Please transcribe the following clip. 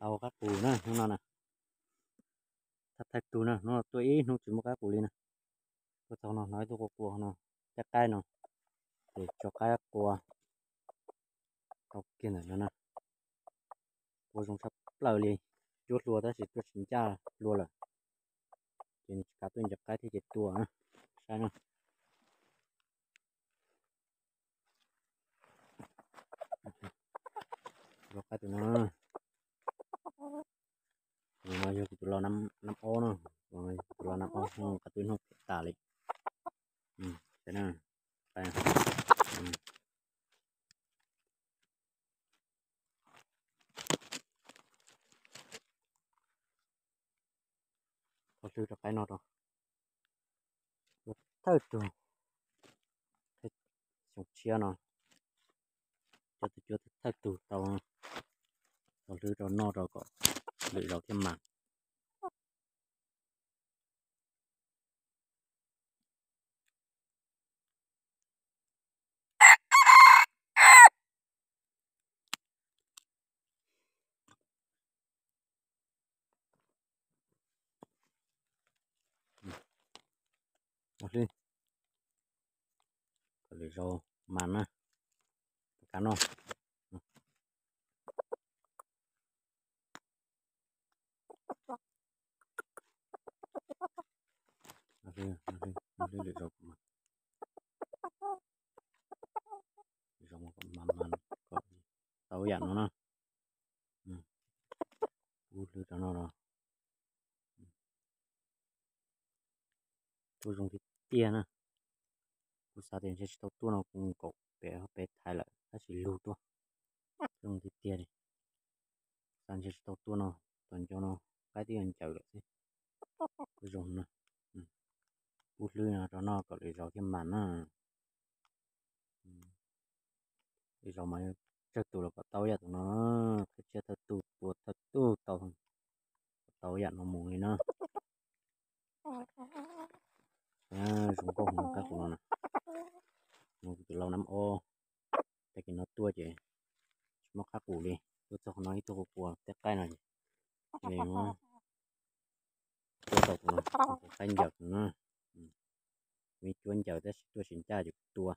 Tau qab qus na hnub no na. Thawj tug na, hnub no tuaj ib hnub tsis muaj qab qus li na. Tuaj txog no hnov ib tug qua qua no, cab qaib no, ces tso qaib qua tau kiag ntawm no na. Qua zoo tshaj plaws li, cuab hlua tab sis tuaj tsis ncaj hlua lawm, ces nws tsis kav tuaj ncaws qaib thiab ces tua na. Saib na. Tus lau qaib tus no, tus no yog kuv tus lau nab ob na, tus lau nab ob, qab twb hnub tas li. Qhov hlwb rau qaib no rau, thawj tug, xyoo tshiab no, cov tus cuab thawj tug tau, tau hlwb rau noj rau kom lwm zaus thiaj mas. Hlwb, kom lwm zaus mas na, kab noj. Hlwb, hlwb, hlwb lwm zaus mas, lwm zaus mas kom mas mas kom tau yam no na. Kuv hlwb rau no los tuaj zoo tiag tiag na. Kuv xav tias ntshe tsis tau tuaj no, kuv kaum pem pem thaiv lawm tab sis lug tuaj, tuaj zoo tiag tiag li. Xav ntshe tsis tau tuaj no, tos nco no qaib twb yuav ncaws lawm xwb. Kuj zoo na. Kuv hlwb no rau noj kom lwm zaus thiaj mas na. Lwm zaus mas tsawg tus los kom tau yam tus no, thawj tshiab thawj tug tua thawj tug tau, kom tau yam no mus li na. Zoo nkauj heev qab qus no na. Tus lau nab ob, tag kis no tuaj ces tsis muaj qab qus li, tuaj txog qhov no ib tug qua qua tej qaib no ces, tuaj tau tus no, qaib ncaws no na. Me cuab ncaws tab sis tuaj tsis ncaj ces kuv tua.